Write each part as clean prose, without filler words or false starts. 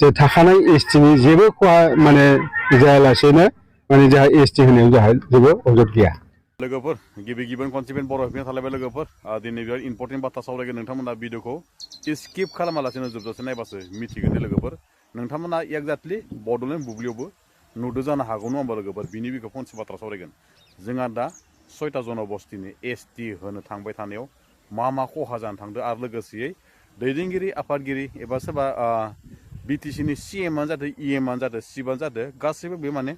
जे थाखानाय एसटिनि जेबो खहा माने जायालासेनो माने जोंहा एसटि होनायाव जोंहा जेबो अजद गैया। लोगोफोर गिबि गिबियावनो खनसेपेन बर' हेफिना थालायबाय लोगोफोर दिनै बिराद इम्पर्टेन्ट बाथ्रा सावरायगोन नोंथांमोना भिडिअखौ स्किप खालामालासेनो जोबजासे नायबासो मिथिगोन दे लोगोफोर नोंथांमोना एक्जाक्टलि बड'लेण्ड बुब्लियावबो नुदो जानो हागौ नङा होमबा लोगोफोर बिनि बिखौ फंसे बाथ्रा सावरायगोन जोंहा दा 6टा जनबस्तिनि एसटि होनो थांबाय थानायाव मा खहा जानो थांदो आरो लोगोसेयै दैदेनगिरि आफादगिरि एबा सोरबा बिटिसिनि सिएमआनो जादों इएमआनो जादों सिबानो जादों गासैबो बे माने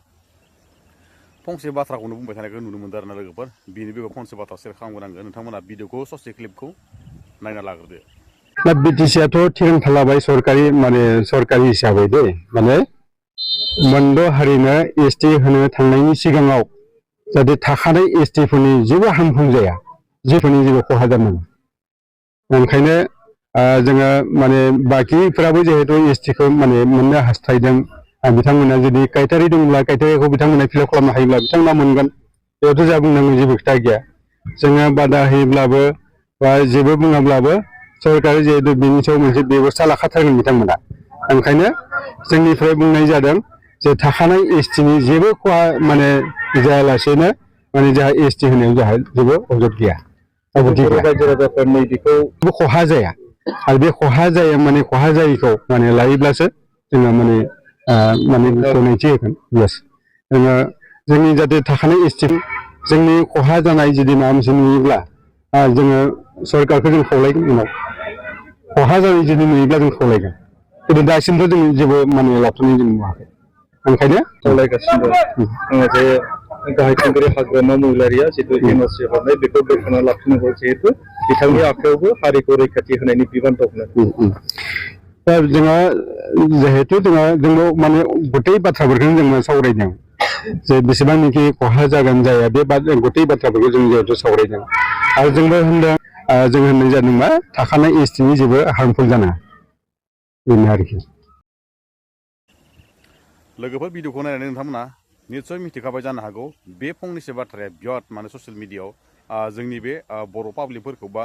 फंसे बाथ्राखौनो बुंबाय थानायखौ नुनो मोनदों आरोना लोगोफोर बिनि बेखौ फंसे बाथ्रा सेयार खालामगोनांगोन नोंथांमोना भिडिअखौ ससे क्लिपखौ नायना लाग्रोदो। दा बिटिसिआथ' थिरांथा लाबाय सरकारि माने सरकारि हिसाबै दे माने मोनद' हारिनो एसटि होनो थांनायनि सिगाङाव जाहाथे थाखानाय एसटिफोरनि जेबो हार्मफुल जाया जेफोरनि जेबो खहा जानाङा ओंखायनो जोङो माने बाखिफोराबो जिहेतु एसटिखौ माने मोननो हास्थायदों बिथांमोना जुदि क्राइटेरिया दंब्ला क्राइटेरियाखौ बिथांमोना फिलआप खालामनो हायोब्ला बिथांमोना मोनगोन बेयावथ' जोंहा बुंनांगौ जेबो खोथा गैया जोङो बादा होयोब्लाबो बा जेबो बुङाब्लाबो सरकारा जिहेतु बेनि सायाव मोनसे बेबस्था लाखाथारगोन बिथांमोना ओंखायनो जोंनिफ्राय बुंनाय जादों जे थाखानाय एसटिनि जेबो खहा माने जायालासेनो माने जोंहा एसटि होनायाव जोंहा जेबो अजद गैया रायजो राजाफोरनि बेखौ खहा जाया आरो बे खहा जाया माने खहा जायैखौ माने लायोब्लासो जोङो माने माने गनायथि होगोन यस जोङो जोंनि जाहाथे थाखानाय एसटि जोंनि खहा जानाय जुदि माबा मोनसे नुयोब्ला जोङो सरकारखौ जों खावलायगोन उनाव खहा जानाय जुदि नुयोब्ला जों खावलायगोन खिन्थु दासिमथ' जों जेबो माने लाथ'नाय जों नुवाखै ओंखायनो खावलायगासिनो दं जे गाहाय खुंगिरि हाग्रामा महिलारिया जितु एनअसि हरनाय बेखौ बोखांना लाफिननांगौ जिहेतु बिथांनि आखायावबो हारिखौ रैखाथि होनायनि बिबान दं दा जोङो जिहेतु जोङो माने गथै बाथ्राफोरखौनो जोङो सावरायदों जे बेसेबांनाखि खहा जागोन जाया बे गथै बाथ्राफोरखौ जों जिहेतु सावरायदों आरो जोंबो होनदों जों होननाय जादों मा थाखानाय एसटिनि जेबो हार्मफुल जानाङा बेनो आरोखि। लोगोफोर भिडिअखौ नायनानै नोंथांमोना निस्सय मिथिखाबाय जानो हागौ बे फंनैसो बाथ्राया बिराद माने ससियेल मिडियाआव जोंनि बे बर' पाब्लिकफोरखौ बा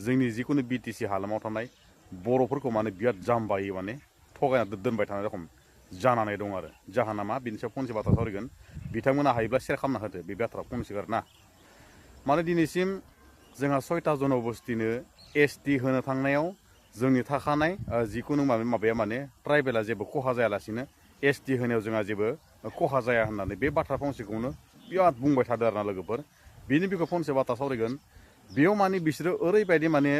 जोंनि जिखुनु बिटिसि हालामाव थानाय बर'फोरखौ माने बिराद जाम्बायै माने थगायना दोनबाय थानाय रखम जानानै दं आरो जाहोना मा बिनि सायाव फंसे बाथ्रा सावरायगोन बिथांमोना हायोब्ला सेयार खालामना होदो बे बाथ्रा फंनैसो आरोना माने दिनैसिम जोंहा 6टा जनबस्तिनो एसटि होनो थांनायाव जोंनि थाखानाय जिखुनु माबाया माने ट्राइबेला जेबो खहा जायालासिनो एसटि होनायाव जोंहा जेबो खहा जाया होननानै बे बाथ्रा फंसेखौनो बिराद बुंबाय थादों आरोना लोगोफोर बेनि बिखौ फंसे बाथ्रा सावरायगोन बेयाव माने बिसोरो ओरैबायदि माने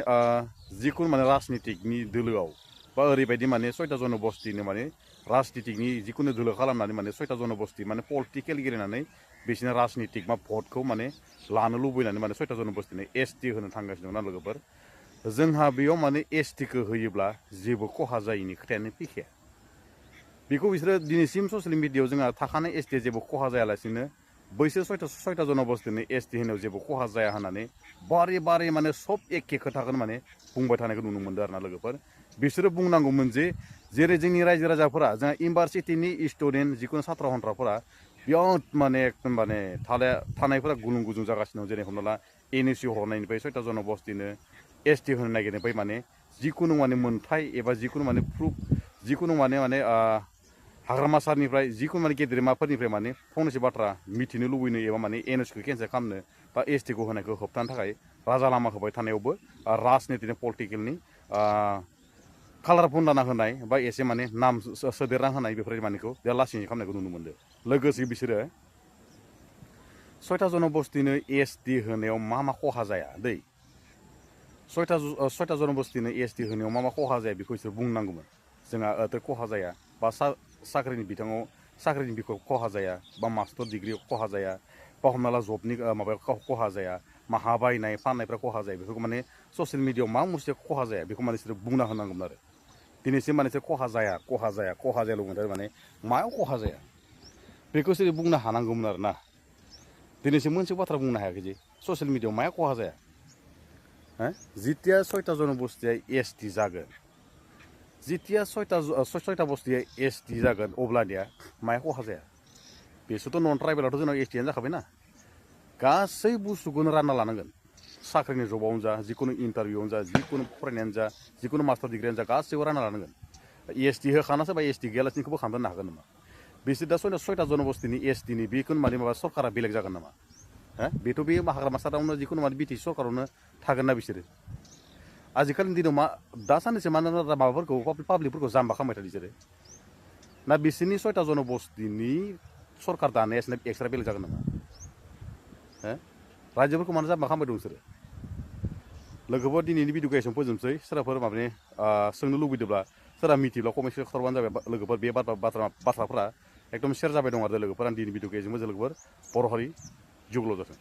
जिखुनु माने राजनितिकनि दोलोआव बा ओरैबायदि माने 6टा जनबस्तिनो माने राजनितिकनि जिखुनु दोलो खालामनानै माने 6टा जनबस्ति माने पलिटिकेल गेलेनानै बिसोरनि राजनितिक बा भटखौ माने लानो लुबैनानै माने 6टा जनबस्तिनो एसटि होनो थांगासिनो दं लोगोफोर जोंहा बेयाव माने एसटिखौ होयोब्ला जेबो खहा जायैनि खोथायानो फैखाया बेखौ बिसोरो दिनैसिम ससियेल मिडियाआव जोंहा थाखानाय एसटिआ जेबो खहा जायालासिनो बैसोर 6टा जनबस्तिनो एसटि होनायाव जेबो खहा जाया होननानै बारे बारे माने सब एखे खोथाखौनो माने बुंबाय थानायखौ नुनो मोनदों आरोना लोगोफोर बिसोरो बुंनांगौमोन जे जेरै जोंनि रायजो राजाफोरा जोंहा इउनिभारसिटिनि स्टुडेन्ट जिखुनु सात्र हन्थ्राफोरा बिराद माने एकदम माने थानायफोरा गुलुं गुजुं जागासिनो दं जेरै हमना ला एनइसि हरनायनिफ्राय 6टा जनबस्तिनो एसटि होनो नागिरनायनिफ्राय माने जिखुनु माने मोनथाय एबा जिखुनु माने प्रुफ जिखुनु माने हाग्रामा सारनिफ्राय जिखुनु माने गेदेमाफोरनिफ्राय माने फंनैसो बाथ्रा मिथिनो लुबैनो एबा माने एनएसखौ केन्सेल खालामनो बा एसटिखौ होनायखौ होबथानो थाखाय राजा लामा होबाय थानायावबो राजनितिनि पलिटिकेलनि कालार फुनलाना होनाय बा एसे माने नाम सोदेरना होनाय बेफोर मानेखौ बे लासैनो खालामनायखौ नुनो मोनदों लोगोसे बिसोरो 6टा जनबस्तिनो एसटि होनायाव मा खहा जाया दै 6टा जनबस्तिनो एसटि होनायाव मा खहा जाया बेखौ बिसोर बुंनांगौमोन जोंहा खहा जाया बा साख्रिनि बिथिङाव साख्रिनि बिखौ खहा जाया बा मास्टार डिग्री खहा जाया बा हमना ला जबनि माबायाव खहा जाया मा हा बायनाय फाननायफ्रा खहा जाया बेफोरखौ माने ससियेल मिडियाआव मा मोनसे खहा जाया बेखौ माने बिसोरो बुंना होनांगौमोन आरो दिनैसिम माने खहा जाया लुगैदों माने मायाव खहा जाया बेखौ बिसोरो बुंनो हानांगौमोन आरो ना दिनैसिम मोनसे बाथ्रा बुंनो हायाखै जे ससियेल मिडियाआव माया खहा जाया जितिया 6टा जनबस्तिया एसटि जागोन जितिया 6टा बस्तिया एसटि जागोन अब्लानिया माया खहा जाया बेसोरथ' नन ट्राइबेलाथ' जोंनाव एसटियानो जाखाबायना गासै बुस्थुखौनो रानना लानांगोन साख्रिनि जबावनो जा जिखुनु इन्टारभिउआवनो जा जिखुनु फरायनायानो जा जिखुनु मास्टार डिग्रियानो जा गासैबो रानना लानांगोन एस टि होखानासो बा एस टि गैयालासिनोखौ बोखांनो दोननो हागोन नामा बिसोर दा सयता जनबस्तिनि एस टिनि बेखौनो माने माबा सरकारा बेलेग जागोन नामा हो बेथ' बे हाग्रामा सारावनो जिखुनु माने बिटिसि सरकारावनो थागोन ना बिसोरो आजिखालिनि दिनाव मा दासाननैसो मानोना माबाफोरखौ पाब्लिकफोरखौ जाम्बा खालामबाय थादों बिसोरो ना बिसोरनि सयता जनबस्तिनि सरकार दानाया एक्सट्रा बेलेग जागोन नामा हो रायजोफोरखौ मानो जाम्बा खालामबाय दं बिसोरो लोगोफोर दिनैनि भिडिअखौ एसेबां फोजोबनोसै सोरबाफोर माने सोंनो लुबैदोंब्ला सोरबा मिथिब्ला कमेन्ट खालामबानो जाबाय लोगोफोर बे बाथ्राफोरा एकदम शेयार जाबाय दं आरो लोगोफोर आं दिनैनि भिडिअखौ एसेबां मोजां लोगोफोर बर' हारि जुगल' जाथों